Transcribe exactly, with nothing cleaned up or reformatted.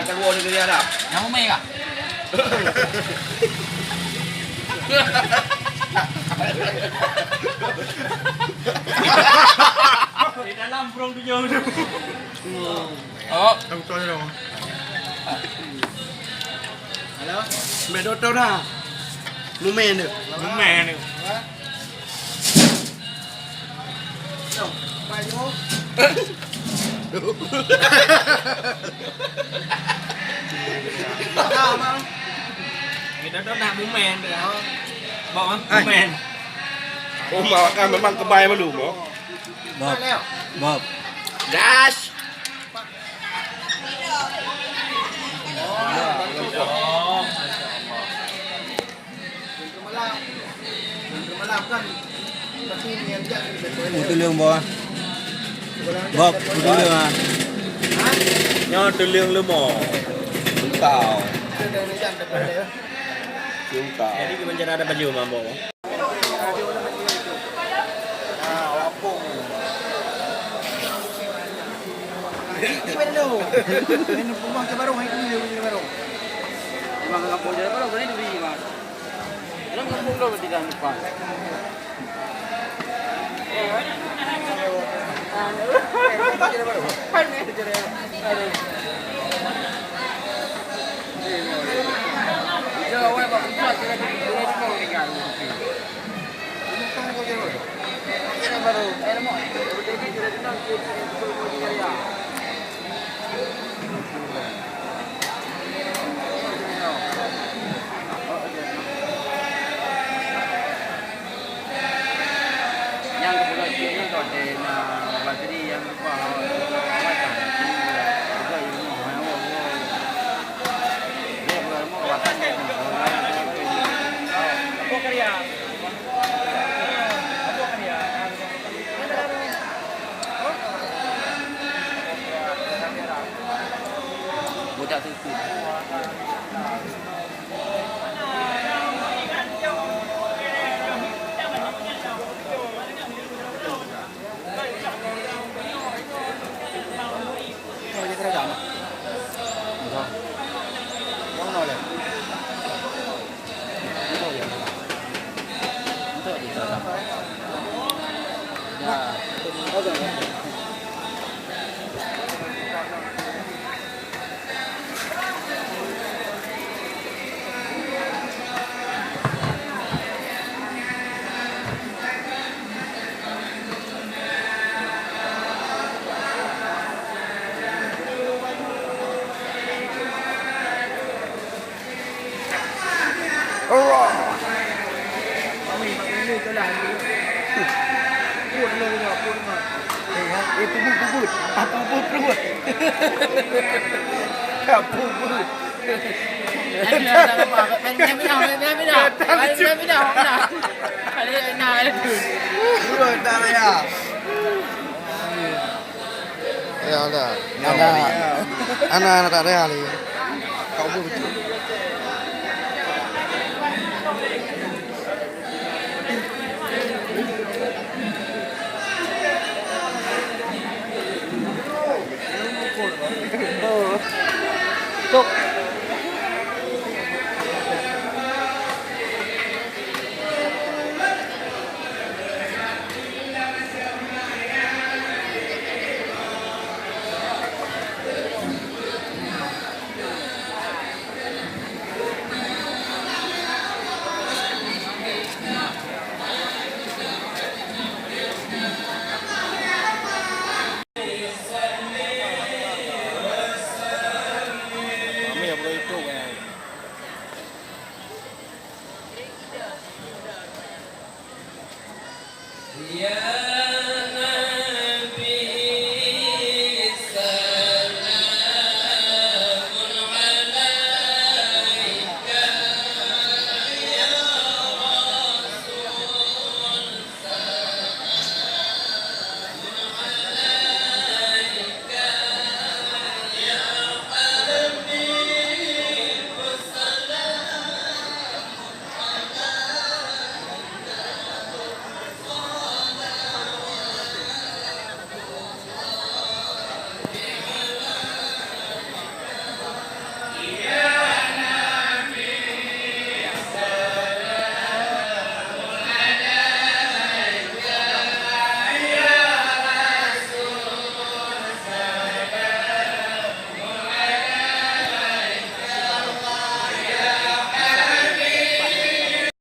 Keluar negeri Arab. Nyang umai kah? Di dalam burung tujuh tu. Oh. Halo. Mbak doktor dah. Mumen tu. Mumen tu. Kita tu nak mumen tu. Bang, mumen. Oh, mak kan memang kebai malu, Bang. Bob. Bob. Gas. Peue tuleueng, Bob? Bob, peue tuleueng, ah? Nyoe tuleueng leumo. Engkau. Engkau. Jadi, gimana cara ada baju, Mambo? Di, di mana tu? Main rumah ke baru, main rumah ke baru. Memang kampung je baru, boleh diberi, Mas. Dalam kampung tu berarti dah depan. Nyang geupeugah jih nyan ka watèe na batri nyang leupah awai that. Juga ilmu hana woe. Dia peugah ilmu watèe nyan. Apa karya? Apa karya? Budak tu. Eh, pubut, pubut. Apa pubut? Apa pubut? Ya, ada. Ada. Ana, ana tak ada lagi. Kau pun betul.